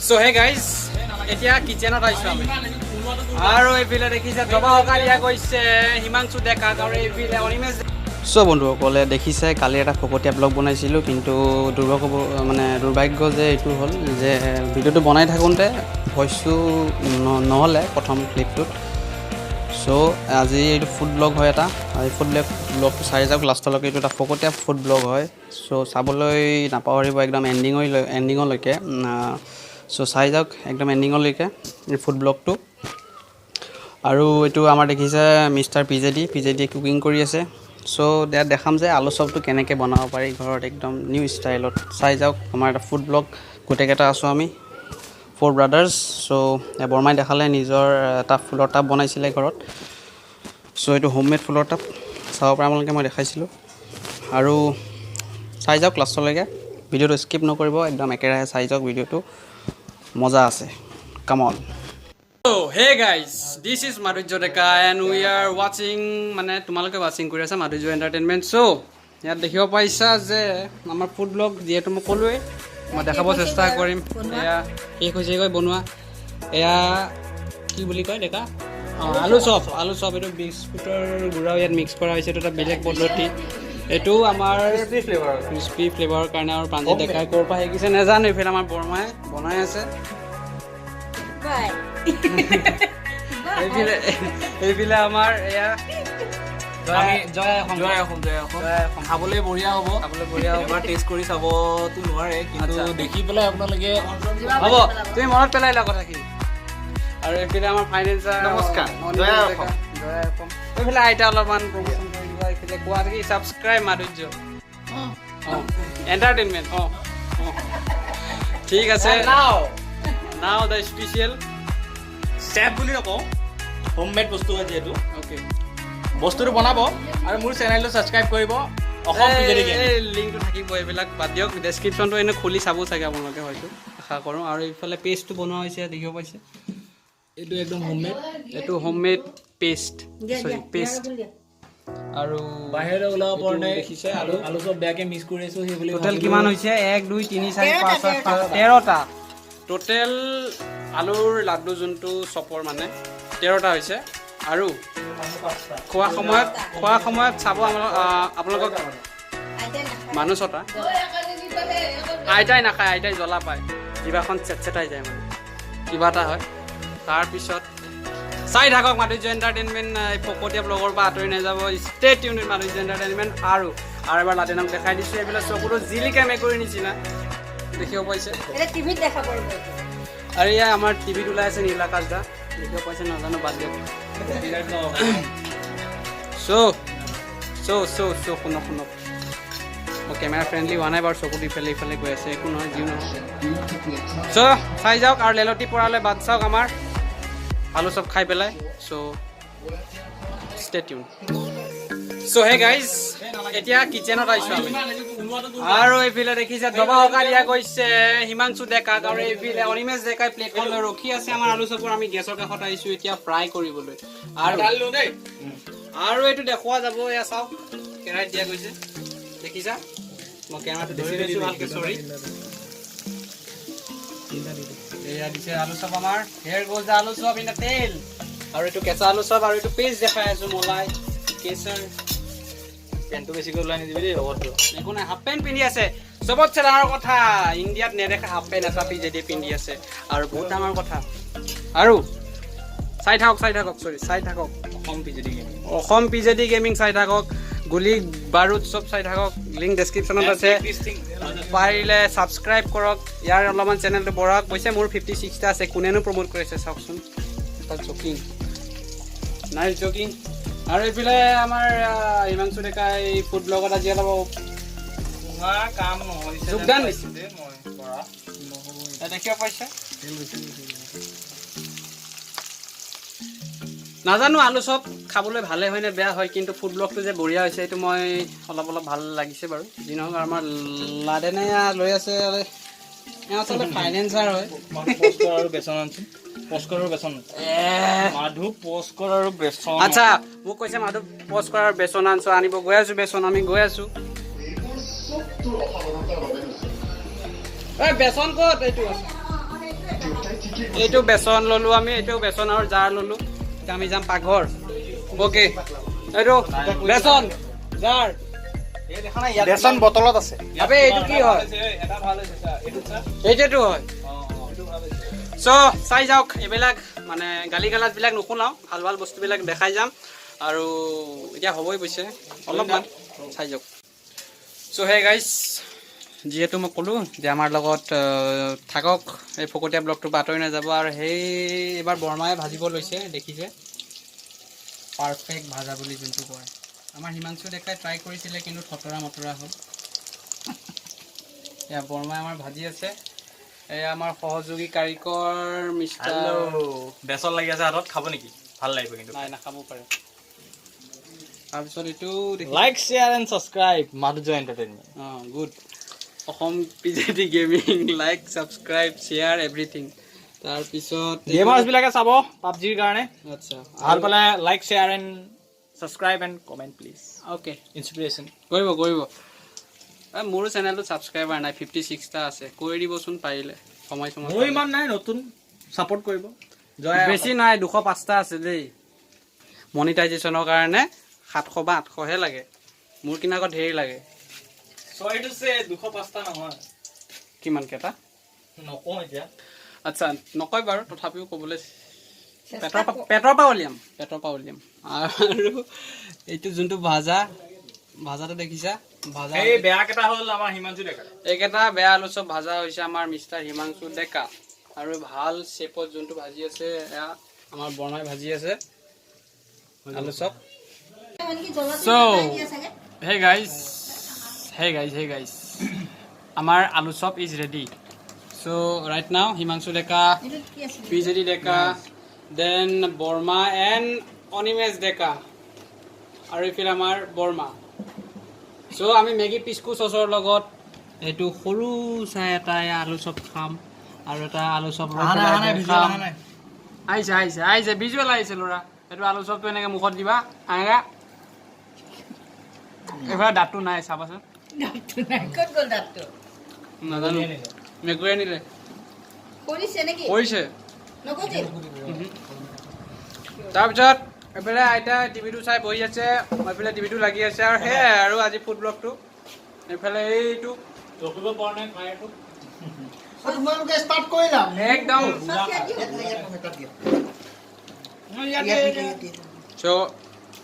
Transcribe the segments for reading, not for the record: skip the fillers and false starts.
চ' hey guys, এতিয়া কিচেনত আহিছোঁ আমি আৰু এইফালে দেখিছে দবা সকা দিয়া গৈছে হিমাংশু ডেকাক আৰু এইফালে অনিমেষ। চ' বন্ধুসকলে, দেখিছে কালি এটা ফকতীয়া ব্লগ বনাইছিলোঁ, কিন্তু দুৰ্ভাগ্য, মানে দুৰ্ভাগ্য যে এইটো হ'ল যে ভিডিঅ'টো বনাই থাকোঁতে ভইচটো নহ'লে প্ৰথম ক্লিপটোত। চ' আজি এইটো ফুড ব্লগ হয় এটা। এই ফুড ব্লগটো চাই যাওক লাষ্টলৈকে। এইটো এটা ফকতীয়া ফুড ব্লগ হয়। চ' চাবলৈ নাপাহৰিব একদম এণ্ডিঙলৈকে। চ' চাই যাওক একদম এণ্ডিঙলৈকে এই ফুড ব্লগটো। আৰু এইটো আমাৰ দেখিছে মিষ্টাৰ পিজেডি, পিজেডি কুকিং কৰি আছে। চ' ইয়াত দেখাম যে আলু চপটো কেনেকৈ বনাব পাৰি ঘৰত একদম নিউ ষ্টাইলত। চাই যাওক আমাৰ এটা ফুড ব্লগ। গোটেইকেইটা আছোঁ আমি ফ'ৰ ব্ৰাদাৰ্ছ। চ' বৰমাই দেখালে নিজৰ এটা ফুলৰ টাব বনাইছিলে ঘৰত। চ' এইটো হোমমেড ফুলৰ টাব চাব পাৰে আপোনালোকে, মই দেখাইছিলোঁ। আৰু চাই যাওক লাষ্টলৈকে, ভিডিঅ'টো স্কিপ নকৰিব, একদম একেৰাহে চাই যাওক ভিডিঅ'টো, মজা আছে। Come on. Hey guys, this is Madhurya Deka and we are watching, মানে তোমালোকে ৱাচিং কৰি আছা মাধুৰ্য এণ্টাৰটেইনমেণ্ট। চ' ইয়াত দেখিব পাইছা যে আমাৰ ফুড ব্লগ, যিহেতু মই ক'লোৱেই, মই দেখাব চেষ্টা কৰিম। এয়া শেষ হৈছেগৈ বনোৱা। এয়া কি বুলি কয় ডেকা? অঁ, আলু চপ, আলু চপ। এইটো বিস্কুটৰ গুড়াও ইয়াত মিক্স কৰা হৈছে। এইটো এটা বেলেগ পদ্ধতি। এইটো আমাৰ ক্ৰিস্পি ফ্লেভাৰৰ কাৰণে। আৰু প্ৰাঞ্জিত ডেকাই ক'ৰ পৰা শিকিছে নাজানো। এইফালে আমাৰ বৰমাই বনাই আছে। বাই। এইফালে আমাৰ এয়া আমি জয় অসম। জয় অসম, জয় অসম। জয় অসম। খাবলৈ বঢ়িয়া হ'ব। খাবলৈ বঢ়িয়া হ'ব। এবাৰ টেষ্ট কৰি চাবতো নোৱাৰে, কিন্তু দেখি পেলাই আপোনালোকে হ'ব, তুমি মনত পেলাই লোৱা কথাখিনি। আৰু এইফালে আমাৰ ফাইনেন্সাৰ। নমস্কাৰ। জয় অসম। জয় অসম। এইফালে আইতা অলপমান প্ৰমোচন কৰি দিবা। এইফালে কোৱা কি? ছাবস্ক্ৰাইব মাধুৰ্য অঁ এণ্টাৰটেইনমেণ্ট। অঁ অঁ ঠিক আছে। নাও the special chef বুলি নকওঁ, হোমমেড বস্তু হয় যিহেতু। বস্তুটো বনাব আৰু মোৰ চেনেলটো ছাবস্ক্ৰাইব কৰিব, অসম পিজেডি গেমিং। এই লিংকটো থাকিব, এইবিলাক বাদ দিয়ক। ডেছক্ৰিপশ্যনটো এনে খুলি চাব চাগে আপোনালোকে হয়তো, আশা কৰোঁ। আৰু এইফালে পেষ্টটো বনোৱা হৈছে, দেখিব পাইছে। এইটো একদম হোমমেড। এইটো হোমমেড পেষ্ট, চৰি, পেষ্ট। আৰু বাহিৰলৈ ওলাব পৰা নাই। দেখিছে আলু। আলু চব বেয়াকে মিক্স কৰি আছো, সেই বুলি টোটেল ভাবিলো। কিমান হৈছে? এক, দুই, তিনি, চাৰি, পাঁচ, ছয়, সাত, 13টা টোটেল আলুৰ লাড্ডু, যোনটো চপৰ, মানে 13টা হৈছে। আৰু খোৱা সময়ত চাব আপোনালোকক। মানুহ ছটা, আইতাই নাখায়, আইতাই জ্বলা পায়, জিভাখন চেটচেটাই যায়, মানে কিবা এটা হয়। তাৰপিছত চাই থাকক মাধুৰ্য এণ্টাৰটেইনমেণ্ট। ফকতীয়া ব্লগৰ পৰা আঁতৰি নাযাব। ষ্টে টিউন মাধুৰ্য এণ্টাৰটেইনমেণ্ট। আৰু এবাৰ লাডেনক দেখাই দিছোঁ। এইবিলাক চকুটো জিলিকা মেকুৰীৰ নিচিনা, দেখিব পাইছে। এতিয়া টিভিত দেখা পৰিব এইটো। আৰু এয়া আমাৰ টিভিত ওলাই আছে নীলাকাশ দা, দেখিব পাইছে, নাজানো, বাদ দিয়ক। চ' চ' চ' চ' শুনক শুনক, মই কেমেৰা ফ্ৰেণ্ডলি হোৱা নাই বাৰু, চকুটো ইফালে ইফালে গৈ আছে। একো নহয়, যিও নহয়। চ' চাই যাওক আৰু লেলতি পৰালৈ বাট চাওক আমাৰ আলু চপ খাই পেলাই। So stay tune. So hey guys, এতিয়া কিচেনত আহিছোঁ আমি আৰু এইফালে দেখিছে দবা সকা দিয়া গৈছে হিমাংশু ডেকাক আৰু এইফালে অনিমেষ ডেকাই প্লেটখন লৈ ৰখি আছে আমাৰ আলু চপৰ। আমি গেছৰ কাষত আহিছোঁ এতিয়া ফ্ৰাই কৰিবলৈ। আৰু এইটো দেখুওৱা যাব। এয়া চাওক, কেৰাহীত দিয়া গৈছে, দেখিছা। মই কেমেৰাটো ধৰি লৈছোঁ ভালকে, চৰি। এয়া দিছে আলু চপ আমাৰ। Here goes the আলু চপ ইন the তেল। আৰু এইটো কেঁচা আলু চপ আৰু এইটো পেষ্ট দেখাই আছো, মলাই কেঁচাৰ। পেণ্টটো বেছিকৈ ওলাই নিদিবি দেই অভদ্ৰ। একো নাই, হাফ পেণ্ট পিন্ধি আছে। চবতছে ডাঙৰ কথা, ইণ্ডিয়াত নেদেখা হাফ পেণ্ট এটা পিজেদি পিন্ধি আছে আৰু বহুত ডাঙৰ কথা। আৰু চাই থাকক, চাই থাকক, চৰি, চাই থাকক। অসম পিজেডি গেমিং। অসম পিজেডি গেমিং চাই থাকক, গুলী বাৰুদ চব চাই থাকক। লিংক ডেছক্ৰিপশ্যনত আছে, পাৰিলে ছাবস্ক্ৰাইব কৰক। ইয়াৰ অলপমান চেনেলটো বঢ়াওক। কৈছে মোৰ 56টা আছে, কোনেনো প্ৰমোট কৰিছে চাওকচোন। তাত জকিং নাই, জকিং। আৰু এইফালে আমাৰ হিমাংশু ডেকাই ফুড ব্লগত আজি অলপ কাম নহৈছে। যোগদান দিছে। দেই মই কৰা। দেখিব পাইছে। নাজানো আলু চপ খাবলৈ ভালে হয় নে বেয়া হয়, কিন্তু ফুড ব্লগটো যে বঢ়িয়া হৈছে, সেইটো মই অলপ অলপ ভাল লাগিছে বাৰু। যি নহওক, আৰু আমাৰ লাডেনে লৈ আছে। এওঁ আচলতে ফাইনেন্সাৰ হয়। মাধু পস্কৰ আৰু বেচন আনচোন, পস্কৰ আৰু বেচন। মাধু পস্কৰ আৰু বেচন। আচ্ছা, মোক কৈছে মাধু পষ্ট কৰাৰ বেচন আনছো, আনিব গৈ আছো। বেচন আমি গৈ আছো। এইবোৰ চব তোৰ অসাৱধানতাৰ বাবে হৈছে। এই বেচন ক'ত? এইটো আছে। এইটো বেচন ল'লোঁ আমি, এইটো বেচন আৰু জাৰ ল'লোঁ। এতিয়া আমি যাম পাকঘৰ। অ'কে, এইটো বেচন জাৰ। বেচন বটলত আছে। আবে, এইটো কি হয়? এইটোতো হয়। চ' চাই যাওক এইবিলাক, মানে গালি গালাজবিলাক নুশুনাওঁ, ভাল ভাল বস্তুবিলাক দেখাই যাম। আৰু এতিয়া হ'বই পিছে অলপমান চাই যাওক। চ' হে গাইজ, যিহেতু মই ক'লোঁ যে আমাৰ লগত থাকক, এই ফকতীয়া ব্লগটোৰ পৰা আঁতৰি নাযাব। আৰু সেই এইবাৰ বৰমাই ভাজিব লৈছে, দেখিছে, পাৰফেক্ট ভাজা বুলি যোনটো কয়। আমাৰ হিমাংশু ডেকাই ট্ৰাই কৰিছিলে, কিন্তু থতৰা মতৰা হ'ল। এয়া বৰমাই আমাৰ ভাজি আছে। এয়া আমাৰ সহযোগী কাৰিকৰ মিষ্টাৰ বেচন লাগি আছে হাতত, খাব নেকি? ভাল লাগিব কিন্তু। নাই, নাখাব পাৰে। তাৰপিছত এইটো like, share and subscribe Madhurya entertainment. Uh, good. Assam PJT gaming, like, subscribe, share, everything. তাৰপিছত গেমাৰ্ছ বিলাকে চাব পাবজিৰ কাৰণে। ভাল পালে like, share and subscribe and comment, please. Okay. Inspiration. কৰিব, কৰিব। এই মোৰো চেনেলটোত ছাবস্ক্ৰাইবাৰ নাই, 56টা আছে। কৰি দিবচোন পাৰিলে, সময় সময়। মোৰ ইমান নাই, নতুন, ছাপৰ্ট কৰিব। জয়। বেছি নাই, 205টা আছে দেই। মনিটাইজেশ্যনৰ কাৰণে 700 বা 800হে লাগে, মোৰ কিনা আকৌ ধেৰ লাগে। চৰি টু চে, 205টা নহয়। কিমান কেইটা? নকওঁ এতিয়া। আচ্ছা, নকয় বাৰু, তথাপিও ক'বলৈ পেটৰ পৰা উলিয়াম, পেটৰ পৰা উলিয়াম। আৰু এইটো যোনটো ভাজা, ভাজাটো দেখিছা, ভাজা। এই বেয়া কেইটা হ'ল আমাৰ হিমাংশু ডেকা। এইকেইটা বেয়া আলু চব ভাজা হৈছে আমাৰ মিষ্টাৰ হিমাংশু ডেকা। আৰু ভাল শ্বেপত যোনটো ভাজি আছে, এয়া আমাৰ বৰমাই ভাজি আছে আলু চপ। So, hey guys, hey guys, hey guys, আমাৰ আলু চপ is ready. So right now Himanshu Deka, PJD Deka, then Barma and Animesh ডেকা আৰু এইফালে আমাৰ বৰমা। চ' আমি মেগী পিস্কো চচৰ লগত এইটো সৰু চাই এটা আলু চপ খাম আৰু এটা আলু চপ লৈ পেলাই খাম। আহিছে, আহিছে, আহিছে, ভিজুৱেল আহিছে ল'ৰা। এইটো আলু চপটো এনেকৈ মুখত দিবা, এনেকৈ। এইফালে দাঁতটো নাই, চাবাচোন। দাঁতটো নাই, ক'ত গ'ল দাঁতটো? নাজানো, মেকুৰীয়ে নিলে। কৰিছে নেকি? কৰিছে। নগজিল। তাৰপিছত এইফালে আইতা টিভিটো চাই বহি আছে, এইফালে টিভিটো লাগি আছে। আৰু সেয়াই আৰু আজি ফুড ব্লগটো। এইফালে এইটো ৰখিব পৰা নাই ফায়াৰটো। তোমালোকে ষ্টাৰ্ট কৰিলা। একদম। চব ইয়াত দিওঁ। চ'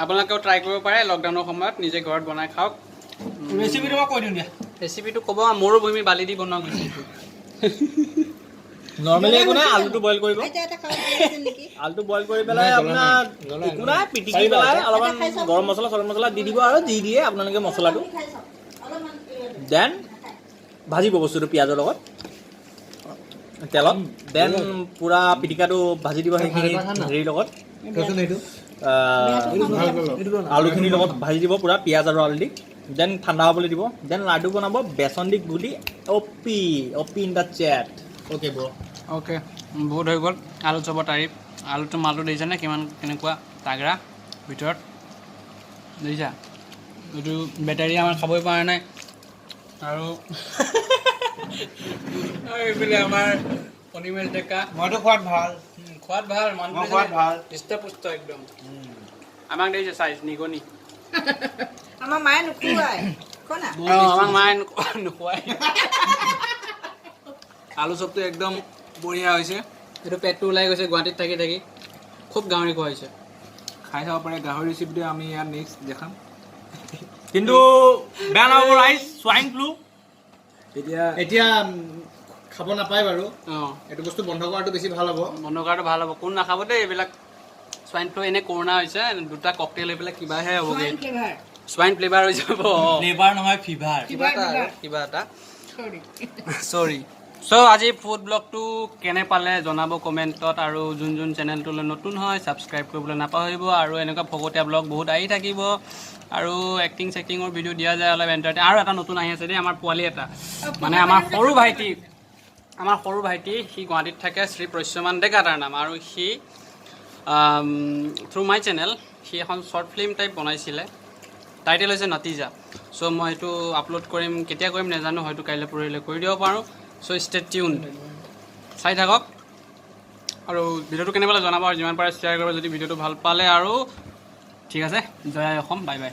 আপোনালোকেও ট্ৰাই কৰিব পাৰে, লকডাউনৰ সময়ত নিজে ঘৰত বনাই খাওক। ৰেচিপিটো মই কৈ দিওঁ দিয়া। ৰেচিপিটো ক'ব, মৰুভূমি বালি দি বনোৱা গৈছে এইটো। নৰ্মেলি একো নাই, আলুটো বইল কৰিব। আইতা, এটা খাব পাৰিছে নেকি? আলুটো বইল কৰি পেলাই আপোনাৰ একো নাই, পিটিকি পেলাই অলপমান গৰম মছলা চৰম মছলা দি দিব আৰু যি দিয়ে আপোনালোকে মছলাটো। খাই চাওক অলপমান। Then ভাজিব বস্তুটো পিঁয়াজৰ লগত তেলত, then পূৰা পিটিকাটো ভাজি দিব সেইখিনি হেৰিৰ লগত, আলুখিনিৰ লগত ভাজি দিব পূৰা পিঁয়াজ আৰু আলু দি। Then ঠাণ্ডা হ'বলৈ দিব, then লাডু বনাব বেচন দি গুলি। OP OP in the chat. Okay bro. Okay, বহুত হৈ গ'ল আলু চপৰ তাৰিফ। আলুটো মালটো দেখিছানে কিমান কেনেকুৱা তাগৰা ভিতৰত, দেখিছা? এইটো বেটাৰী আমাৰ খাবই পৰা নাই। আৰু এইফালে আমাৰ অনিমেষ ডেকা। মইতো খোৱাত ভাল। খোৱাত ভাল। মই খোৱাত ভাল। হৃষ্টপুষ্ট একদম। আমাক দেখিছে চাইজ নিগনি। আমাৰ মায়ে নোখোৱাই কনা। অঁ, আমাক মায়ে নোখোৱাই। আলু চপটো একদম বঢ়িয়া হৈছে। এইটো পেটটো ওলাই গৈছে, গুৱাহাটীত থাকি থাকি খুব গাহৰি খোৱা হৈছে। খাই চাব পাৰে। গাহৰি ৰেচিপিটো আমি ইয়াত নেক্সট দেখাম। কিন্তু বেয়া নাপাব ৰাইজ, ছোৱাইন ফ্লু। এতিয়া এতিয়া খাব নাপায় বাৰু। এইটো বস্তু বন্ধ কৰাটো বেছি ভাল হ'ব। বন্ধ কৰাটো ভাল হ'ব। কোন নাখাব দেই এইবিলাক। ছোৱাইন ফ্লু এনে কৰোণা হৈছে, দুটা ককটেল হৈ পেলাই কিবাহে হ'বগৈ। Swine flavour. ছোৱাইন ফ্লেভাৰ হৈ যাব, অঁ। ফ্লেভাৰ নহয়, ফিভাৰ। কিবা এটা আৰু, কিবা এটা। চৰি। চৰি। চ' আজি ফুড ব্লগটো কেনে পালে জনাব কমেণ্টত। আৰু যোন যোন চেনেলটোলৈ নতুন হয়, ছাবস্ক্ৰাইব কৰিবলৈ নাপাহৰিব। আৰু এনেকুৱা ফকতীয়া ব্লগ বহুত আহি থাকিব আৰু এক্টিং চেক্টিঙৰ ভিডিঅ' দিয়া যায় অলপ এণ্টাৰটেইন। আৰু এটা নতুন আহি আছে দেই, আমাৰ পোৱালি এটা, মানে আমাৰ সৰু ভাইটি, আমাৰ সৰু ভাইটি, সি গুৱাহাটীত থাকে, শ্ৰী প্ৰশ্যমান ডেকা তাৰ নাম। আৰু সি থ্ৰু মাই চেনেল সি এখন শ্বৰ্ট ফিল্ম টাইপ বনাইছিলে, টাইটেল হৈছে নতিজা। চ' মই সেইটো আপলোড কৰিম, কেতিয়া কৰিম নাজানো, হয়তো কাইলৈ পৰহিলৈ কৰি দিব পাৰোঁ। চ' ষ্টে টিউন, চাই থাকক। আৰু ভিডিঅ'টো কেনে পালে জনাব, আৰু যিমান পাৰে শ্বেয়াৰ কৰিব যদি ভিডিঅ'টো ভাল পালে। আৰু ঠিক আছে, জয় আই অসম, বাই বাই।